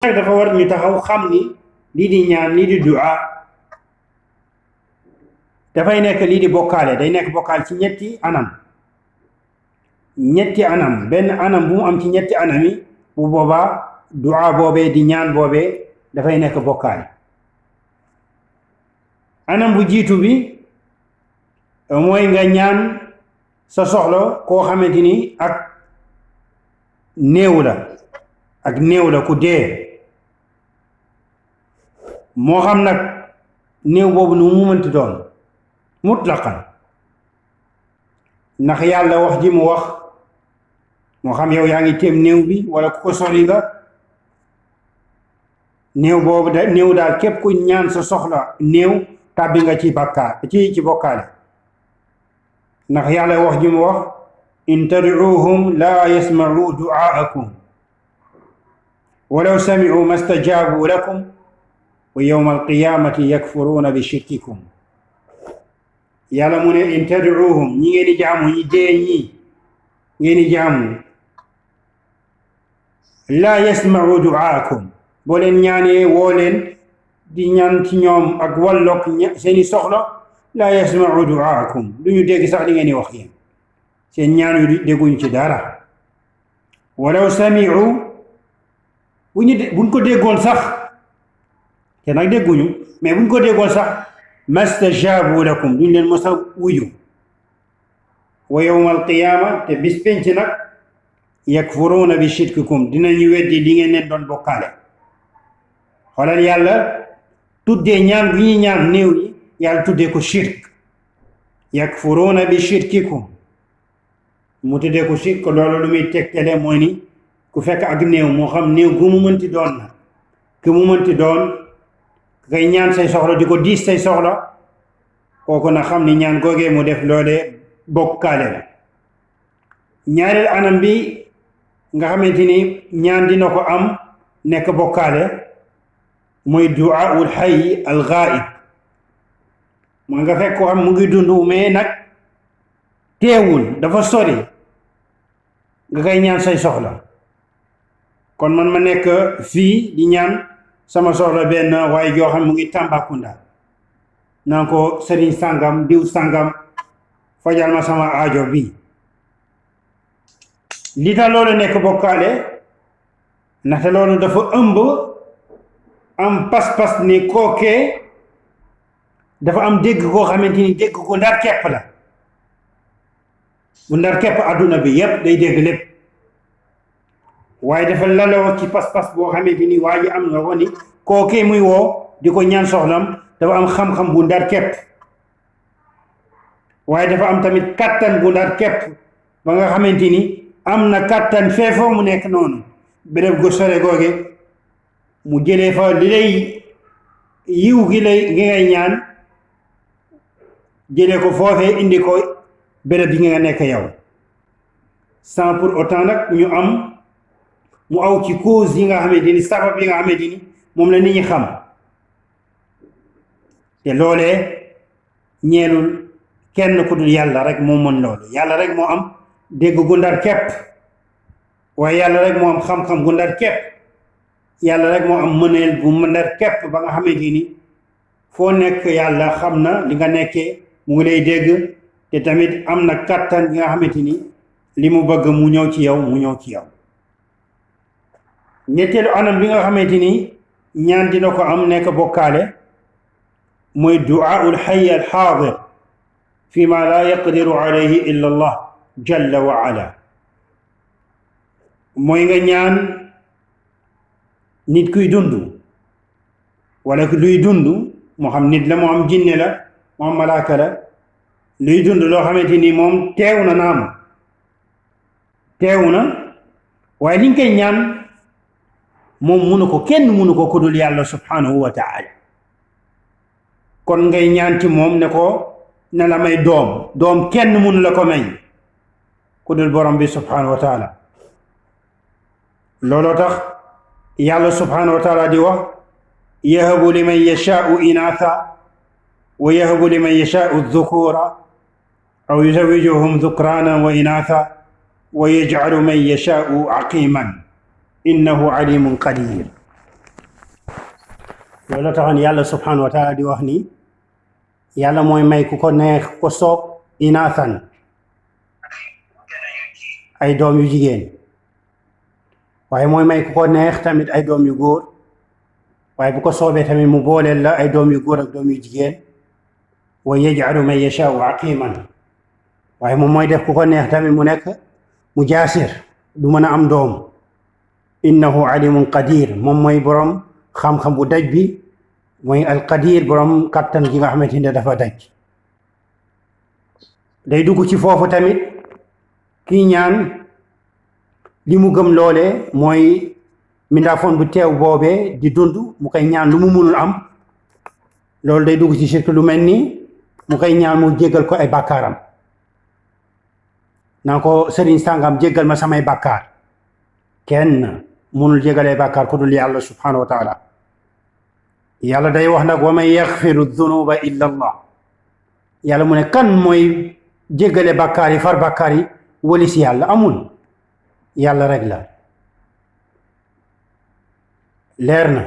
dafa war ñu taxaw xam ni lii di ñaan lii di du'a dafay nekk lii di bokkaale, day nekk bokkaale ci ñetti anam benn anam bu mu am ci ñetti anam yi bu boobaa du'a boobee di ñaan boobee dafay nekk bokkaale. anam bu jiitu bi mooy nga ñaan sa soxla koo xamante ni ak néew la ku dee, moo xam nag néew boobu nu mu mënti doon mutlaqan, ndax yàlla wax ji mu wax, moo xam yow yaa ngi téem néew bi wala ku ko sori nga, néew boobu néew daal képp ku ñaan sa soxla néew tàbbi nga ci bàkkaar ci bokkaale, ndax yàlla wax ji mu wax in tad'uuhum laa yasma'u du'aakum walaw sami'u mastajaabu lakum wa yawma alqiyamati yakfuruuna bi shirkikum. yàlla mu ne in tad'uuhum ñi ngeen di jaamu ñi dee ñi ngeen di jaamu laa yasma'u du'aakum, boo leen ñaanee woo leen di ñaan ci ñoom ak wallook seeni soxla, laa yasma'u du'aakum, du ñu dégg sax li ngeen di wax yéen, seen ñaan yu dégguñu ci dara. walaw sami'u buñ ko déggoon sax, te nag dégguñu, mais buñ ko déggoon sax mastajaabu lakum, duñ leen mos a wuyu. wa yawma alqiyaama, te bis penc nag yakfuruuna bi shirkikum, dinañu weddi li ngeen leen doon bokkaale. xoolal yàlla tuddee ñaan bi ñuy ñaan néew yi, yàlla tuddee ko shirk, yakfuruuna bi shirkikum, mu tuddee ko shirk. loolu lu muy tegtale mooy ni ku fekk ak néew, moo xam néew gu mu mënti doon na, ku mu mënti doon, ngay ñaan say soxla di ko diis say soxla, kooku na xam ni ñaan googee mu def loolee bokkaale la. ñaareel anam bi nga xamante ni ñaan dina ko am nekk bokkaale mooy du'aul hayy al ghaib, mooy nga fekk ko xam mu ngi dund mais nag teewul dafa sori, nga koy ñaan say soxla. kon man ma nekk fii di ñaan sama soxla benn waaye joo xam mu ngi Tambacounda, naan ko sëriñ sàngam diw sàngam fajal ma sama aajo bi. li tax loolu nekk bokkaale ndaxte loolu dafa ëmb am pas-pas ni kookee dafa am dégg koo xamante ni dégg ko ndar kepp la, bu ndar kepp adduna bi yépp day dégg lépp, waaye dafa laloo ci pas-pas boo xamante ni waa ji am nga ko ni kookee muy woo di ko ñaan soxlam dafa am xam-xam bu ndar kepp, waaye dafa am tamit kattan bu ndar kepp ba nga xamante ni am na kattan feefoo mu nekk noonu béréb gu sore googe mu jëlee fa li lay yiw gi ngay ñaan, jëlee ko foofee indi ko béréb bi nga nekk yow, sans pour autant nag mu aw ci cause yi nga xamante ni sabab yi nga xamante ni moom la nit ñi xam, te loolee ñeelul kenn ku dul yàlla rek moo mën loolu. yàlla rek moo am dégg gu ndar kepp, waaye yàlla rek moo am xam-xam gu ndar kepp, yàlla rek moo am mëneel bu ndar kepp ba nga xamante ni foo nekk yàlla xam na li nga nekkee, mu ngi lay dégg, te tamit am na kattan gi nga xamante ni li mu bëgg mu ñëw ci yow mu ñëw ci yow. ñetteelu anam bi nga xamante ni ñaan dina ko am nekk bokkaale mooy du'aul hayy al haadir fi ma la yaqdiru alayhi illa allah jalla wa ala, mooy nga ñaan nit kuy dund wala luy dund, moo xam nit la moo am jinne la moo am malaaka la, luy dund loo xamante ni moom teew na naam teew na, waaye li nga koy ñaan moom munu ko, kenn munu ko ku dul yàlla subhanahu wa ta'ala. kon ngay ñaan ci moom ne ko na la may doom kenn munu la ko may ku dul borom bi subhanahu wa ta'ala. looloo tax yàlla subhanahu wa ta'ala di wax yahabu liman yashaa'u inaatha wa yahabu liman yashaa'u dhukura aw yuzawwijuhum dhukranan wa inaatha wa yaj'alu man yashaa'u aqiman innahu alimun qadir. loolu taxoon yàlla subhanahu wa taala di wax ni yàlla mooy may ku ko neex ku ko soob inathan ay doom yu jigéen waaye mooy may ku ko neex tamit ay doom yu góor waaye bu ko soobee tamit mu booleel la ay doom yu góor ak doom yu jigéen wa yaj'alu man yashaa'u aqiman waaye moom mooy def ku ko neex tamit mu nekk mu jaasir du mën a am doom innahu alimun qadir moom mooy borom xam-xam bu daj bi mooy alqadir borom kattan gi nga xamante ne dafa daj day dugg ci foofu tamit kii ñaan li mu gëm loole mooy mindaafoon bu teew boobee di dund mu koy ñaan lu mu munul am loolu day dugg ci shirk lu mel ni mu koy ñaan mu jéggal ko ay bàkkaaram naa ko sëriñ sàngam jéggal ma samay bàkkaar kenn munul jéggalee bàkkaar ku dul yàlla subhanahu wa taala yàlla day wax nag wa man yaxfiru dunuba illa allah yàlla mu ne kan mooy jéggale bàkkaar yi far bàkkaar yi walis yàlla amul yàlla rek la leer na